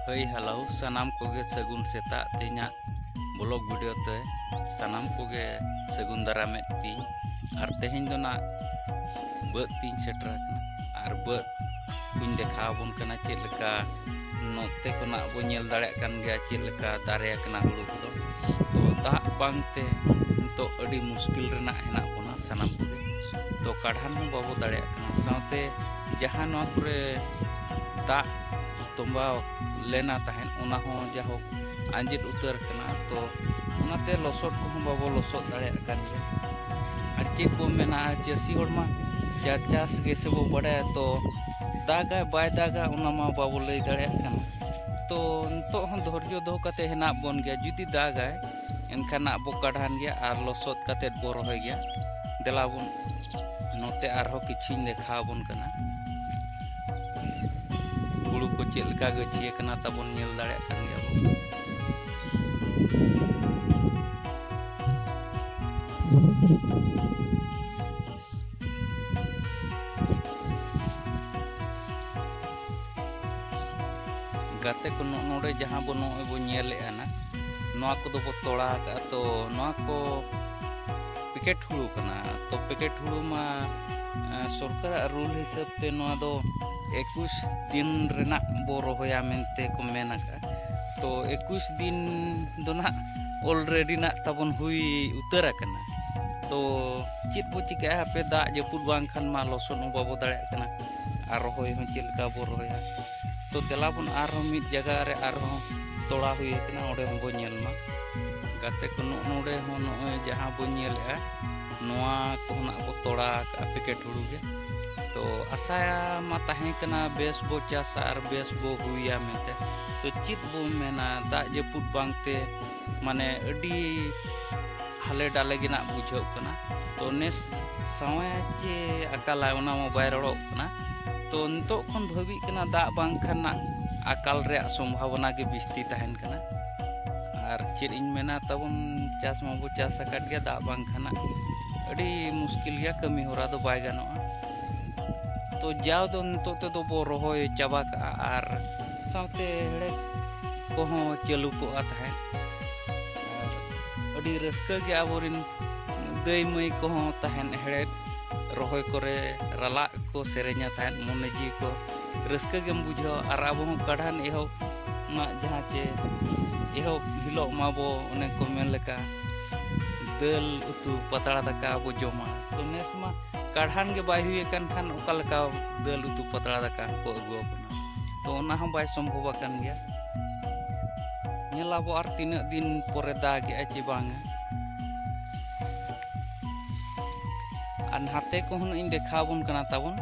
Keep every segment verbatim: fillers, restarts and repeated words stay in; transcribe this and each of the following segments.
ᱦᱟᱹᱭ ᱦᱮᱞᱳ, ᱥᱟᱱᱟᱢ ᱠᱚᱜᱮ ᱥᱟᱹᱜᱩᱱ ᱥᱮᱛᱟᱜ᱾ ᱛᱮᱦᱮᱧᱟᱜ ᱵᱞᱚᱜ ᱵᱷᱤᱰᱤᱭᱳ ᱛᱮ ᱥᱟᱱᱟᱢ ᱠᱚᱜᱮ ᱥᱟᱹᱜᱩᱱ ᱫᱟᱨᱟᱢᱮᱫ ᱯᱮᱭᱟᱹᱧ᱾ ᱟᱨ ᱛᱮᱦᱮᱧ ᱫᱚ ᱱᱟᱜ ᱵᱟᱹᱫᱽ ᱛᱤᱧ ᱥᱮᱴᱮᱨ ᱟᱠᱟᱱᱟ᱾ ᱟᱨ ᱵᱟᱹᱫᱽ ᱠᱚᱧ ᱫᱮᱠᱷᱟᱣ ᱟᱵᱚᱱ ᱠᱟᱱᱟ, ᱪᱮᱫ ᱞᱮᱠᱟ ᱱᱚᱛᱮ ᱠᱷᱚᱱᱟᱜ ᱵᱚ ᱧᱮᱞ ᱫᱟᱲᱮᱭᱟᱜ ᱠᱟᱱ ᱜᱮᱭᱟ ᱪᱮᱫ ᱞᱮᱠᱟ ᱫᱟᱨᱮ ᱟᱠᱟᱱᱟ ᱦᱩᱲᱩ ᱠᱚᱫᱚ᱾ ᱛᱚ ᱫᱟᱜ ᱵᱟᱝᱛᱮ ᱱᱤᱛᱚᱜ ᱟᱹᱰᱤ ᱢᱩᱥᱠᱤᱞ ᱨᱮᱱᱟᱜ ᱦᱮᱱᱟᱜ ᱵᱚᱱᱟ ᱥᱟᱱᱟᱢ ᱠᱚᱜᱮ᱾ ᱛᱚ ᱠᱟᱰᱷᱟᱱ ᱦᱚᱸ ᱵᱟᱵᱚ ᱫᱟᱲᱮᱭᱟᱜ ᱠᱟᱱᱟ᱾ ᱥᱟᱶᱛᱮ ᱡᱟᱦᱟᱸ ᱱᱚᱣᱟ ᱠᱚᱨᱮ ᱫᱟᱜ ᱛᱚᱸᱵᱟ ᱞᱮᱱᱟ ᱛᱟᱦᱮᱸᱫ, ᱚᱱᱟ ᱦᱚᱸ ᱡᱟᱭᱦᱳᱠ ᱟᱸᱡᱮᱫ ᱩᱛᱟᱹᱨ ᱠᱟᱱᱟ᱾ ᱛᱚ ᱚᱱᱟᱛᱮ ᱞᱚᱥᱚᱫ ᱠᱚᱦᱚᱸ ᱵᱟᱵᱚ ᱞᱚᱥᱚᱫ ᱫᱟᱲᱮᱭᱟᱜ ᱠᱟᱱ ᱜᱮᱭᱟ᱾ ᱟᱨ ᱪᱮᱫ ᱵᱚ ᱢᱮᱱᱟ, ᱪᱟᱹᱥᱤ ᱦᱚᱲᱢᱟ ᱪᱟ-, ᱪᱟᱥ ᱜᱮᱥᱮ ᱵᱚ ᱵᱟᱲᱟᱭᱟ᱾ ᱛᱚ ᱫᱟᱜᱟᱭ ᱵᱟᱭ ᱫᱟᱜᱟ, ᱚᱱᱟ ᱢᱟ ᱵᱟᱵᱚ ᱞᱟᱹᱭ ᱫᱟᱲᱮᱭᱟᱜ ᱠᱟᱱᱟ᱾ ᱛᱚ ᱱᱤᱛᱚᱜ ᱦᱚᱸ ᱫᱷᱳᱨᱡᱚ ᱫᱚᱦᱚ ᱠᱟᱛᱮ ᱦᱮᱱᱟᱜ ᱵᱚᱱ ᱜᱮᱭᱟ᱾ ᱡᱩᱫᱤ ᱫᱟᱜᱟᱭ, ᱮᱱᱠᱷᱟᱱ ᱱᱟᱜ ᱵᱚ ᱠᱟᱰᱷᱟᱱ ᱜᱮᱭᱟ ᱟᱨ ᱞᱚᱥᱚᱫ ᱠᱟᱛᱮᱫ ᱵᱚ ᱨᱚᱦᱚᱭ ᱜᱮᱭᱟ᱾ ᱫᱮᱞᱟ ᱵᱚᱱ ᱱᱚᱛᱮ ᱟᱨᱦᱚᱸ ᱠᱤᱪᱷᱩᱧ ᱫᱮᱠᱷᱟᱣ ᱟᱵᱚᱱ ᱠᱟᱱᱟ᱾ ᱦᱩᱲᱩ ᱠᱚ ᱪᱮᱫ ᱞᱮᱠᱟ ᱜᱟᱹᱪᱷᱤ ᱟᱠᱟᱱᱟ ᱛᱟᱵᱚᱱ, ᱧᱮᱞ ᱫᱟᱲᱮᱭᱟᱜ ᱠᱟᱱ ᱜᱮᱭᱟ ᱵᱚᱱ᱾ ᱜᱟᱛᱮ ᱠᱚ, ᱱᱚᱜᱼᱚ ᱱᱚᱰᱮ ᱡᱟᱦᱟᱸ ᱵᱚ ᱱᱚᱜᱼᱚᱭ ᱵᱚ ᱧᱮᱞᱮᱫᱼᱟ ᱱᱟᱜ, ᱱᱚᱣᱟ ᱠᱚᱫᱚ ᱵᱚ ᱛᱚᱲᱟ ᱟᱠᱟᱫᱼᱟ᱾ ᱛᱚ ᱱᱚᱣᱟ ᱠᱚ ᱯᱮᱠᱮᱴ ᱦᱩᱲᱩ ᱠᱟᱱᱟ᱾ ᱛᱚ ᱯᱮᱠᱮᱴ ᱦᱩᱲᱩ ᱢᱟ, ᱮᱸ, ᱥᱚᱨᱠᱟᱨᱟᱜ ᱨᱩᱞ ᱦᱤᱥᱟᱹᱵ ᱛᱮ ᱱᱚᱣᱟ ᱫᱚ ᱮᱠᱩᱥ ᱫᱤᱱ ᱨᱮᱱᱟᱜ ᱵᱚ ᱨᱚᱦᱚᱭᱟ ᱢᱮᱱᱛᱮ ᱠᱚ ᱢᱮᱱ ᱟᱠᱟᱫᱼᱟ᱾ ᱛᱚ ᱮᱠᱩᱥ ᱫᱤᱱ ᱫᱚ ᱱᱟᱦᱟᱜ already ᱱᱟᱜ ᱛᱟᱵᱚᱱ ᱦᱩᱭ ᱩᱛᱟᱹᱨ ᱟᱠᱟᱱᱟ᱾ ᱛᱚ ᱪᱮᱫ ᱵᱚ ᱪᱤᱠᱟᱹᱭᱟ? ᱦᱟᱯᱮ ᱫᱟᱜ ᱡᱟᱹᱯᱩᱫ ᱵᱟᱝᱠᱷᱟᱱ ᱢᱟ ᱞᱚᱥᱚᱫ ᱦᱚᱸ ᱵᱟᱵᱚ ᱫᱟᱲᱮᱭᱟᱜ ᱠᱟᱱᱟ᱾ ᱟᱨ ᱨᱚᱦᱚᱭ ᱦᱚᱸ ᱪᱮᱫ ᱞᱮᱠᱟ ᱵᱚ ᱨᱚᱦᱚᱭᱟ? ᱛᱚ ᱫᱮᱞᱟ ᱵᱚᱱ ᱟᱨᱦᱚᱸ ᱢᱤᱫ ᱡᱟᱭᱜᱟ ᱨᱮ ᱟᱨᱦᱚᱸ ᱛᱚᱲᱟ ᱦᱩᱭ ᱟᱠᱟᱱᱟ, ᱚᱸᱰᱮ ᱦᱚᱸ ᱵᱚ ᱧᱮᱞ ᱢᱟ᱾ ᱜᱟᱛᱮ ᱠᱚ, ᱱᱚᱜᱼᱚ ᱱᱚᱰᱮ ᱦᱚᱸ ᱱᱚᱜᱼᱚᱭ ᱡᱟᱦᱟᱸ ᱵᱚ ᱧᱮᱞᱮᱫᱼᱟ, ᱱᱚᱣᱟ ᱠᱚᱦᱚᱸ ᱱᱟᱜ ᱵᱚ ᱛᱚᱲᱟ ᱟᱠᱟᱫᱼᱟ ᱯᱮᱠᱮᱴ ᱦᱩᱲᱩ ᱜᱮ᱾ ᱛᱚ ᱟᱥᱟ ᱢᱟ ᱛᱟᱦᱮᱸ ᱠᱟᱱᱟ ᱵᱮᱥ ᱵᱚ ᱪᱟᱥᱟ ᱟᱨ ᱵᱮᱥ ᱵᱚ ᱦᱩᱭᱟ ᱢᱮᱱᱛᱮ᱾ ᱛᱚ ᱪᱮᱫ ᱵᱚ ᱢᱮᱱᱟ, ᱫᱟᱜ ᱡᱟᱹᱯᱩᱫ ᱵᱟᱝᱛᱮ ᱢᱟᱱᱮ ᱟᱹᱰᱤ ᱦᱟᱞᱮ ᱰᱟᱞᱮ ᱜᱮ ᱱᱟᱜ ᱵᱩᱡᱷᱟᱹᱜ ᱠᱟᱱᱟ᱾ ᱛᱚ ᱱᱮᱥ ᱥᱟᱶᱟᱭ ᱪᱮ ᱟᱠᱟᱞᱟᱭ, ᱚᱱᱟ ᱢᱟ ᱵᱟᱭ ᱨᱚᱲᱚᱜ ᱠᱟᱱᱟ᱾ ᱛᱚ ᱱᱤᱛᱚᱜ ᱠᱷᱚᱱ ᱵᱷᱟᱹᱵᱤᱜ ᱠᱟᱱᱟ ᱫᱟᱜ ᱵᱟᱝᱠᱷᱟᱱ ᱱᱟᱜ ᱟᱠᱟᱞ ᱨᱮᱭᱟᱜ ᱥᱚᱢᱵᱷᱟᱵᱚᱱᱟ ᱜᱮ ᱵᱤᱥᱛᱤ ᱛᱟᱦᱮᱱ ᱠᱟᱱᱟ᱾ ᱟᱨ ᱪᱮᱫ ᱤᱧ ᱢᱮᱱᱟ, ᱛᱟᱵᱚᱱ ᱪᱟᱥ ᱢᱟᱵᱚ ᱪᱟᱥ ᱟᱠᱟᱫ ᱜᱮᱭᱟ, ᱫᱟᱜ ᱵᱟᱝᱠᱷᱟᱱ ᱱᱟᱜ ᱟᱹᱰᱤ ᱢᱩᱥᱠᱤᱞ ᱜᱮᱭᱟ, ᱠᱟᱹᱢᱤ ᱦᱚᱨᱟ ᱫᱚ ᱵᱟᱭ ᱜᱟᱱᱚᱜᱼᱟ᱾ ᱛᱚ ᱡᱟᱣ ᱫᱚ ᱱᱤᱛᱚᱜ ᱛᱮᱫᱚ ᱵᱚ ᱨᱚᱦᱚᱭ ᱪᱟᱵᱟ ᱠᱟᱜᱼᱟ ᱟᱨ ᱥᱟᱶᱛᱮ ᱦᱮᱲᱦᱮᱫ ᱠᱚᱦᱚᱸ ᱪᱟᱹᱞᱩ ᱠᱚᱜᱼᱟ ᱛᱟᱦᱮᱸᱫ᱾ ᱟᱨ ᱟᱹᱰᱤ ᱨᱟᱹᱥᱠᱟᱹ ᱜᱮ ᱟᱵᱚᱨᱮᱱ ᱫᱟᱹᱭ ᱢᱟᱹᱭ ᱠᱚᱦᱚᱸ ᱛᱟᱦᱮᱸᱫ, ᱦᱮᱲᱦᱮᱫ ᱨᱚᱦᱚᱭ ᱠᱚᱨᱮ ᱨᱟᱞᱟᱜ ᱠᱚ ᱥᱮᱨᱮᱧᱟ ᱛᱟᱦᱮᱸᱫ, ᱢᱚᱱᱮ ᱡᱤᱣᱤ ᱠᱚ ᱨᱟᱹᱥᱠᱟᱹ ᱜᱮᱢ ᱵᱩᱡᱷᱟᱹᱣᱟ᱾ ᱟᱨ ᱟᱵᱚ ᱦᱚᱸ ᱠᱟᱰᱷᱟᱱ ᱮᱦᱚᱵ ᱨᱮᱱᱟᱜ ᱡᱟᱦᱟᱸ ᱪᱮ ᱮᱦᱚᱵ ᱦᱤᱞᱳᱜ ᱢᱟᱵᱚ ᱚᱱᱮ ᱠᱚ ᱢᱮᱱ ᱞᱮᱠᱟ ᱫᱟᱹᱞ ᱩᱛᱩ ᱯᱟᱛᱲᱟ ᱫᱟᱠᱟ ᱵᱚ ᱡᱚᱢᱟ᱾ ᱛᱚ ᱱᱮᱥ ᱢᱟ ᱠᱟᱰᱷᱟᱱ ᱜᱮ ᱵᱟᱭ ᱦᱩᱭ ᱟᱠᱟᱱ ᱠᱷᱟᱱ ᱚᱠᱟ ᱞᱮᱠᱟ ᱫᱟᱹᱞ ᱩᱛᱩ ᱯᱟᱛᱲᱟ ᱫᱟᱠᱟ ᱠᱚ ᱟᱹᱜᱩ ᱟᱵᱚᱱᱟ? ᱛᱚ ᱚᱱᱟ ᱦᱚᱸ ᱵᱟᱭ ᱥᱚᱢᱵᱷᱚᱵ ᱟᱠᱟᱱ ᱜᱮᱭᱟ᱾ ᱧᱮᱞ ᱟᱵᱚ ᱟᱨ ᱛᱤᱱᱟᱹᱜ ᱫᱤᱱ ᱯᱚᱨᱮ ᱫᱟᱜᱮᱜᱼᱟ ᱪᱮ ᱵᱟᱝᱟ᱾ ᱟᱨ ᱱᱟᱛᱮ ᱠᱚᱦᱚᱸ ᱤᱧ ᱫᱮᱠᱷᱟᱣ ᱟᱵᱚᱱ ᱠᱟᱱᱟ ᱛᱟᱵᱚᱱ,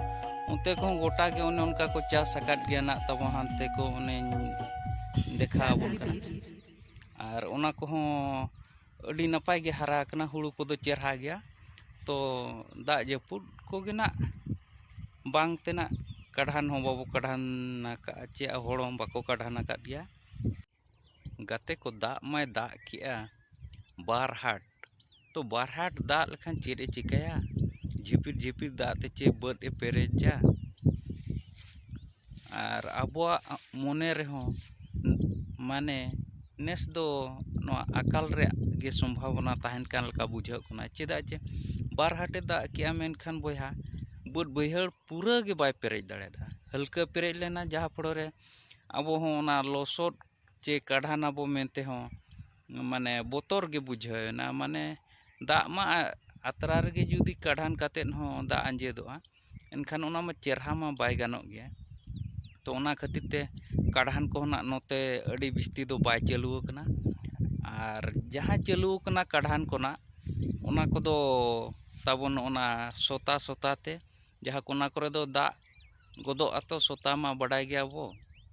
ᱚᱱᱛᱮ ᱠᱚᱦᱚᱸ ᱜᱚᱴᱟ ᱜᱮ ᱚᱱᱮ ᱚᱱᱠᱟ ᱠᱚ ᱪᱟᱥ ᱟᱠᱟᱫ ᱜᱮᱭᱟ ᱱᱟᱜ ᱛᱟᱵᱚᱱ, ᱦᱟᱱᱛᱮ ᱠᱚ ᱚᱱᱮᱧ ᱫᱮᱠᱷᱟᱣ ᱟᱵᱚᱱ ᱠᱟᱱᱟ᱾ ᱟᱨ ᱚᱱᱟ ᱠᱚᱦᱚᱸ ᱟᱹᱰᱤ ᱱᱟᱯᱟᱭ ᱜᱮ ᱦᱟᱨᱟ ᱟᱠᱟᱱᱟ, ᱦᱩᱲᱩ ᱠᱚᱫᱚ ᱪᱮᱨᱦᱟ ᱜᱮᱭᱟ᱾ ᱛᱚ ᱫᱟᱜ ᱡᱟᱹᱯᱩᱫ ᱠᱚᱜᱮ ᱱᱟᱜ ᱵᱟᱝ ᱛᱮᱱᱟᱜ ᱠᱟᱰᱷᱟᱱ ᱦᱚᱸ ᱵᱟᱵᱚ ᱠᱟᱰᱷᱟᱱ ᱟᱠᱟᱫᱼᱟ, ᱪᱮ ᱦᱚᱲ ᱦᱚᱸ ᱵᱟᱠᱚ ᱠᱟᱰᱷᱟᱱ ᱟᱠᱟᱫ ᱜᱮᱭᱟ᱾ ᱜᱟᱛᱮ ᱠᱚ, ᱫᱟᱜ ᱢᱟᱭ ᱫᱟᱜ ᱠᱮᱜᱼᱟ ᱵᱟᱨ ᱦᱟᱴ, ᱛᱚ ᱵᱟᱨ ᱦᱟᱴ ᱫᱟᱜ ᱞᱮᱠᱷᱟᱱ ᱪᱮᱫ ᱮ ᱪᱤᱠᱟᱹᱭᱟ? ᱡᱷᱤᱯᱤᱨ ᱡᱷᱤᱯᱤᱨ ᱫᱟᱜ ᱛᱮ ᱪᱮ ᱵᱟᱹᱫᱽ ᱮ ᱯᱮᱨᱮᱡᱟ? ᱟᱨ ᱟᱵᱚᱣᱟᱜ ᱢᱚᱱᱮ ᱨᱮᱦᱚᱸ ᱢᱟᱱᱮ ᱱᱮᱥ ᱫᱚ ᱱᱚᱣᱟ ᱟᱠᱟᱞ ᱨᱮᱭᱟᱜ ᱜᱮ ᱥᱚᱢᱵᱷᱟᱵᱚᱱᱟ ᱛᱟᱦᱮᱱ ᱠᱟᱱ ᱞᱮᱠᱟ ᱵᱩᱡᱷᱟᱹᱜ ᱠᱟᱱᱟ᱾ ᱪᱮᱫᱟᱜ ᱪᱮ ᱵᱟᱨ ᱦᱟᱴᱮ ᱫᱟᱜ ᱠᱮᱜᱼᱟ, ᱢᱮᱱᱠᱷᱟᱱ ᱵᱚᱭᱦᱟ, ᱵᱟᱹᱫᱽ ᱵᱟᱹᱭᱦᱟᱹᱲ ᱯᱩᱨᱟᱹ ᱜᱮ ᱵᱟᱭ ᱯᱮᱨᱮᱡ ᱫᱟᱲᱮᱭᱟᱫᱟ᱾ ᱦᱟᱹᱞᱠᱟᱹ ᱯᱮᱨᱮᱡ ᱞᱮᱱᱟ, ᱡᱟᱦᱟᱸ ᱯᱷᱚᱲᱚ ᱨᱮ ᱟᱵᱚ ᱦᱚᱸ ᱚᱱᱟ ᱞᱚᱥᱚᱫ ᱪᱮ ᱠᱟᱰᱷᱟᱱ ᱟᱵᱚ ᱢᱮᱱᱛᱮ ᱦᱚᱸ ᱢᱟᱱᱮ ᱵᱚᱛᱚᱨ ᱜᱮ ᱵᱩᱡᱷᱟᱹᱣ ᱮᱱᱟ᱾ ᱢᱟᱱᱮ ᱫᱟᱜ ᱢᱟ ᱟᱛᱨᱟ ᱨᱮᱜᱮ ᱡᱩᱫᱤ ᱠᱟᱰᱷᱟᱱ ᱠᱟᱛᱮᱫ ᱦᱚᱸ ᱫᱟᱜ ᱟᱸᱡᱮᱫᱚᱜᱼᱟ, ᱮᱱᱠᱷᱟᱱ ᱚᱱᱟ ᱢᱟ ᱪᱮᱨᱦᱟ ᱢᱟ ᱵᱟᱭ ᱜᱟᱱᱚᱜ ᱜᱮᱭᱟ᱾ ᱛᱚ ᱚᱱᱟ ᱠᱷᱟᱹᱛᱤᱨ ᱛᱮ ᱠᱟᱰᱷᱟᱱ ᱠᱚᱦᱚᱸ ᱱᱟᱜ ᱱᱚᱛᱮ ᱟᱹᱰᱤ ᱵᱤᱥᱛᱤ ᱫᱚ ᱵᱟᱭ ᱪᱟᱹᱞᱩ ᱟᱠᱟᱱᱟ᱾ ᱟᱨ ᱡᱟᱦᱟᱸ ᱪᱟᱹᱞᱩ ᱟᱠᱟᱱᱟ ᱠᱟᱰᱷᱟᱱ ᱠᱚ ᱱᱟᱜ, ᱚᱱᱟ ᱠᱚᱫᱚ ᱛᱟᱵᱚᱱ ᱚᱱᱟ ᱥᱚᱛᱟ ᱥᱚᱛᱟ ᱛᱮ, ᱡᱟᱦᱟᱸ ᱠᱚ ᱚᱱᱟ ᱠᱚᱨᱮ ᱫᱚ ᱫᱟᱜ ᱜᱚᱫᱚᱜ ᱟᱛᱚ, ᱥᱚᱛᱟ ᱢᱟ ᱵᱟᱰᱟᱭ ᱜᱮᱭᱟ ᱵᱚ᱾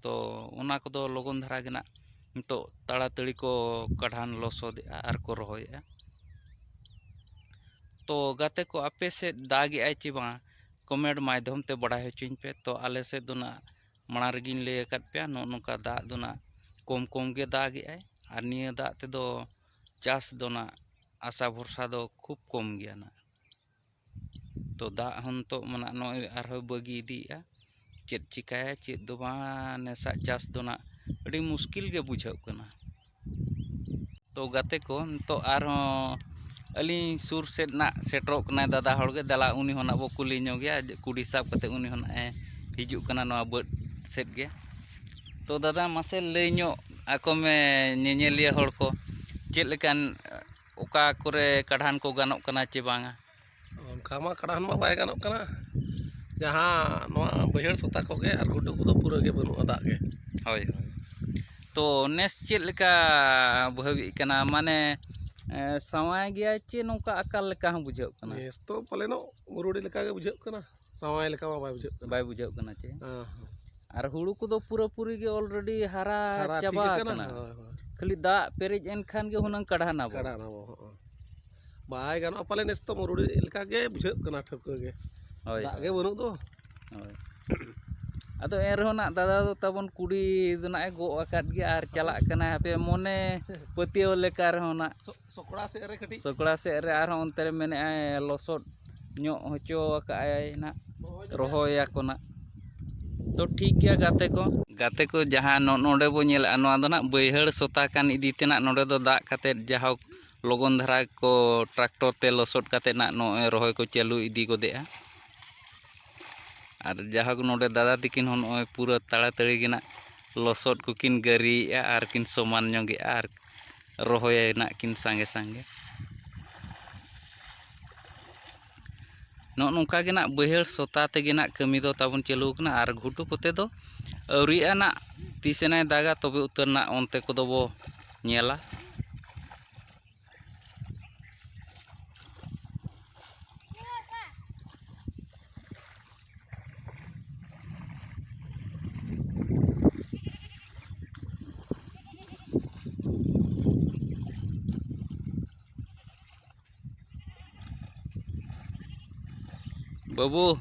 ᱛᱚ ᱚᱱᱟ ᱠᱚᱫᱚ ᱞᱚᱜᱚᱱ ᱫᱷᱟᱨᱟ ᱜᱮ ᱱᱟᱜ ᱱᱤᱛᱚᱜ ᱛᱟᱲᱟᱛᱟᱹᱲᱤ ᱠᱚ ᱠᱟᱰᱷᱟᱱ ᱞᱚᱥᱚᱫᱮᱜᱼᱟ ᱟᱨ ᱠᱚ ᱨᱚᱦᱚᱭᱮᱜᱼᱟ᱾ ᱛᱚ ᱜᱟᱛᱮ ᱠᱚ, ᱟᱯᱮ ᱥᱮᱫ ᱫᱟᱜᱮᱜᱼᱟᱭ ᱪᱮ ᱵᱟᱝ, ᱠᱚᱢᱮᱱᱴ ᱢᱟᱫᱽᱫᱷᱚᱢ ᱛᱮ ᱵᱟᱲᱟᱭ ᱦᱚᱪᱚᱧ ᱯᱮ᱾ ᱛᱚ ᱟᱞᱮ ᱥᱮᱫ ᱫᱚ ᱱᱟᱜ ᱢᱟᱲᱟᱝ ᱨᱮᱜᱮᱧ ᱞᱟᱹᱭ ᱟᱠᱟᱫ ᱯᱮᱭᱟ, ᱱᱚᱜᱼᱚ ᱱᱚᱝᱠᱟ ᱫᱟᱜ ᱫᱚ ᱱᱟᱜ ᱠᱚᱢ ᱠᱚᱢ ᱜᱮ ᱫᱟᱜᱮᱜᱼᱟᱭ, ᱟᱨ ᱱᱤᱭᱟᱹ ᱫᱟᱜ ᱛᱮᱫᱚ ᱪᱟᱥ ᱫᱚ ᱱᱟᱜ ᱟᱥᱟ ᱵᱷᱚᱨᱥᱟ ᱫᱚ ᱠᱷᱩᱵ ᱠᱚᱢ ᱜᱮᱭᱟ ᱱᱟᱜ᱾ ᱛᱚ ᱫᱟᱜ ᱦᱚᱸ ᱱᱤᱛᱚᱜ ᱢᱟ ᱱᱟᱜ ᱱᱚᱜᱼᱚᱭ ᱟᱨᱦᱚᱸ ᱵᱟᱹᱜᱤ ᱤᱫᱤᱭᱮᱜᱼᱟ᱾ ᱪᱮᱫ ᱪᱤᱠᱟᱹᱭᱟ, ᱪᱮᱫ ᱫᱚ ᱵᱟᱝ, ᱱᱮᱥᱟᱜ ᱪᱟᱥ ᱫᱚ ᱱᱟᱜ ᱟᱹᱰᱤ ᱢᱩᱥᱠᱤᱞ ᱜᱮ ᱵᱩᱡᱷᱟᱹᱜ ᱠᱟᱱᱟ᱾ ᱛᱚ ᱜᱟᱛᱮ ᱠᱚ, ᱱᱤᱛᱚᱜ ᱟᱨᱦᱚᱸ ᱟᱹᱞᱤᱧ ᱥᱩᱨ ᱥᱮᱫ ᱱᱟᱜ ᱥᱮᱴᱮᱨᱚᱜ ᱠᱟᱱᱟᱭ ᱫᱟᱫᱟ ᱦᱚᱲ ᱜᱮ, ᱫᱮᱞᱟ ᱩᱱᱤ ᱦᱚᱸ ᱱᱟᱜ ᱵᱚ ᱠᱩᱞᱤ ᱧᱚᱜᱮᱭᱟ, ᱠᱩᱰᱤ ᱥᱟᱵ ᱠᱟᱛᱮ ᱩᱱᱤ ᱦᱚᱸ ᱱᱟᱜ ᱮ ᱦᱤᱡᱩᱜ ᱠᱟᱱᱟ ᱱᱚᱣᱟ ᱵᱟᱹᱫᱽ ᱥᱮᱫ ᱜᱮ᱾ ᱛᱚ ᱫᱟᱫᱟ, ᱢᱟᱥᱮ ᱞᱟᱹᱭ ᱧᱚᱜ ᱟᱠᱚ ᱢᱮ ᱧᱮᱧᱮᱞᱤᱭᱟᱹ ᱦᱚᱲ ᱠᱚ, ᱪᱮᱫ ᱞᱮᱠᱟᱱ, ᱚᱠᱟ ᱠᱚᱨᱮ ᱠᱟᱰᱷᱟᱱ ᱠᱚ ᱜᱟᱱᱚᱜ ᱠᱟᱱᱟ ᱪᱮ ᱵᱟᱝᱟ? ᱚᱱᱠᱟ ᱢᱟ ᱠᱟᱰᱷᱟᱱ ᱢᱟ ᱵᱟᱭ ᱜᱟᱱᱚᱜ ᱠᱟᱱᱟ, ᱡᱟᱦᱟᱸ ᱱᱚᱣᱟ ᱵᱟᱹᱭᱦᱟᱹᱲ ᱥᱚᱛᱟ ᱠᱚᱜᱮ, ᱟᱨ ᱜᱷᱩᱴᱩ ᱠᱚᱫᱚ ᱯᱩᱨᱟᱹ ᱜᱮ ᱵᱟᱹᱱᱩᱜᱼᱟ ᱫᱟᱜ ᱜᱮ᱾ ᱦᱳᱭ, ᱦᱳᱭ᱾ ᱛᱚ ᱱᱮᱥ ᱪᱮᱫ ᱞᱮᱠᱟ ᱵᱷᱟᱹᱵᱤᱜ ᱠᱟᱱᱟ, ᱢᱟᱱᱮ, ᱮ, ᱥᱟᱶᱟᱭ ᱜᱮᱭᱟ ᱪᱮ ᱱᱚᱝᱠᱟ ᱟᱠᱟᱞ ᱞᱮᱠᱟ ᱦᱚᱸ ᱵᱩᱡᱷᱟᱹᱜ ᱠᱟᱱᱟ? ᱱᱮᱥ ᱫᱚ ᱯᱟᱞᱮᱱᱚᱜ ᱢᱩᱨᱩᱰᱤ ᱞᱮᱠᱟ ᱜᱮ ᱵᱩᱡᱷᱟᱹᱜ ᱠᱟᱱᱟ, ᱥᱟᱶᱟᱭ ᱞᱮᱠᱟ ᱢᱟ ᱵᱟᱭ ᱵᱩᱡᱷᱟᱹᱜ ᱠᱟᱱᱟ᱾ ᱵᱟᱭ ᱵᱩᱡᱷᱟᱹᱜ ᱠᱟᱱᱟ ᱪᱮ? ᱦᱮᱸ, ᱦᱮᱸ᱾ ᱟᱨ ᱦᱩᱲᱩ ᱠᱚᱫᱚ ᱯᱩᱨᱟᱹᱯᱩᱨᱤ ᱜᱮ already ᱦᱟᱨᱟ ᱦᱟᱨᱟ ᱴᱷᱤᱠ ᱪᱟᱵᱟ ᱟᱠᱟᱱᱟ᱾ ᱟᱠᱟᱱᱟ᱾ ᱦᱳᱭ, ᱦᱳᱭ᱾ ᱠᱷᱟᱹᱞᱤ ᱫᱟᱜ ᱯᱮᱨᱮᱡ ᱮᱱᱠᱷᱟᱱ ᱜᱮ ᱦᱩᱱᱟᱹᱝ ᱠᱟᱰᱷᱟᱱ ᱟᱵᱚ᱾ ᱠᱟᱰᱷᱟᱱ ᱟᱵᱚ, ᱦᱚᱸ᱾ ᱵᱟᱭ ᱜᱟᱱᱚᱜᱼᱟ ᱯᱟᱞᱮ ᱱᱮᱥ ᱫᱚ, ᱢᱩᱨᱩᱰᱤ ᱞᱮᱠᱟ ᱜᱮ ᱵᱩᱡᱷᱟᱹᱜ ᱠᱟᱱᱟ ᱴᱷᱟᱹᱣᱠᱟᱹ ᱜᱮ᱾ ᱦᱳᱭ, ᱫᱟᱜ ᱦᱳᱭ᱾ ᱜᱮ ᱵᱟᱹᱱᱩᱜ ᱫᱚ᱾ ᱦᱳᱭ᱾ ᱟᱫᱚ ᱮᱱ ᱨᱮᱦᱚᱸ ᱱᱟᱜ ᱫᱟᱫᱟ ᱫᱚ ᱛᱟᱵᱚᱱ ᱠᱩᱰᱤ ᱫᱚ ᱱᱟᱜ ᱮ ᱜᱚᱜ ᱟᱠᱟᱫ ᱜᱮᱭᱟ ᱟᱨ ᱪᱟᱞᱟᱜ ᱠᱟᱱᱟᱭ ᱦᱟᱯᱮ ᱢᱚᱱᱮ ᱯᱟᱹᱛᱭᱟᱹᱣ ᱞᱮᱠᱟ ᱨᱮᱦᱚᱸ ᱱᱟᱜ᱾ ᱥᱚ-, ᱥᱚᱠᱲᱟ ᱥᱮᱫ ᱨᱮ ᱠᱟᱹᱴᱤᱡ᱾ ᱥᱚᱠᱲᱟ ᱥᱮᱫ ᱨᱮ ᱟᱨᱦᱚᱸ ᱚᱱᱛᱮ ᱨᱮ ᱢᱮᱱᱮᱫᱼᱟᱭ ᱞᱚᱥᱚᱫ ᱧᱚᱜ ᱦᱚᱪᱚ ᱟᱠᱟᱫᱼᱟᱭ ᱱᱟᱜ, ᱨᱚᱦᱚᱭᱟᱠᱚ ᱱᱟᱜ᱾ ᱛᱚ ᱴᱷᱤᱠ ᱜᱮᱭᱟ ᱜᱟᱛᱮ ᱠᱚ, ᱜᱟᱛᱮ ᱠᱚ ᱡᱟᱦᱟᱸ ᱱᱚ-, ᱱᱚᱰᱮ ᱵᱚ ᱧᱮᱞᱮᱫᱼᱟ, ᱱᱚᱣᱟ ᱫᱚ ᱱᱟᱜ ᱵᱟᱹᱭᱦᱟᱹᱲ ᱥᱚᱛᱟ ᱠᱟᱱ ᱤᱫᱤ ᱛᱮ ᱱᱟᱜ ᱱᱚᱰᱮ ᱫᱚ ᱫᱟᱜ ᱠᱟᱛᱮᱫ ᱡᱟᱦᱳᱠ ᱞᱚᱜᱚᱱ ᱫᱷᱟᱨᱟ ᱠᱚ tractor ᱛᱮ ᱞᱚᱥᱚᱫ ᱠᱟᱛᱮᱫ ᱱᱟᱜ ᱱᱚᱜᱼᱚᱭ ᱨᱚᱦᱚᱭ ᱠᱚ ᱪᱟᱹᱞᱩ ᱤᱫᱤ ᱜᱚᱫᱮᱜᱼᱟ᱾ ᱟᱨ ᱡᱟᱦᱳᱠ ᱱᱚᱰᱮ ᱫᱟᱫᱟ ᱛᱤᱠᱤᱱ ᱦᱚᱸ ᱱᱚᱜᱼᱚᱭ ᱯᱩᱨᱟᱹ ᱛᱟᱲᱟᱛᱟᱹᱲᱤ ᱜᱮ ᱱᱟᱜ ᱞᱚᱥᱚᱫ ᱠᱚᱠᱤᱱ ᱜᱟᱹᱨᱤᱭᱮᱜᱼᱟ ᱟᱨ ᱠᱤᱱ ᱥᱚᱢᱟᱱ ᱧᱚᱜᱮᱜᱼᱟ ᱟᱨ ᱨᱚᱦᱚᱭ ᱱᱟᱜ ᱠᱤᱱ ᱥᱟᱸᱜᱮ ᱥᱟᱸᱜᱮ᱾ ᱱᱚᱜᱼᱚ ᱱᱚᱝᱠᱟ ᱜᱮ ᱱᱟᱜ ᱵᱟᱹᱭᱦᱟᱹᱲ ᱥᱚᱛᱟ ᱛᱮᱜᱮ ᱱᱟᱜ ᱠᱟᱹᱢᱤ ᱫᱚ ᱛᱟᱵᱚᱱ ᱪᱟᱹᱞᱩ ᱟᱠᱟᱱᱟ ᱟᱨ ᱜᱷᱩᱴᱩ ᱠᱚᱛᱮ ᱫᱚ ᱟᱹᱣᱨᱤᱭᱟᱜᱼᱟ ᱱᱟᱜ, ᱛᱤᱥ ᱮᱱᱟᱭ ᱫᱟᱜᱟ ᱛᱚᱵᱮ ᱩᱛᱟᱹᱨ ᱱᱟᱜ ᱚᱱᱛᱮ ᱠᱚᱫᱚ ᱵᱚ ᱧᱮᱞᱟ᱾ ᱵᱟᱹᱵᱩ᱾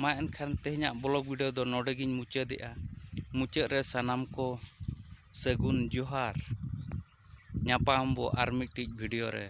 ᱢᱟ ᱮᱱᱠᱷᱟᱱ ᱛᱮᱦᱮᱧᱟᱜ vlog video ᱫᱚ ᱱᱚᱰᱮ ᱜᱤᱧ ᱢᱩᱪᱟᱹᱫᱮᱜᱼᱟ᱾ ᱢᱩᱪᱟᱹᱫ ᱨᱮ ᱥᱟᱱᱟᱢ ᱠᱚ ᱥᱟᱹᱜᱩᱱ ᱡᱚᱦᱟᱨ᱾ ᱧᱟᱯᱟᱢ ᱵᱚ ᱟᱨ ᱢᱤᱫᱴᱤᱡ video ᱨᱮ᱾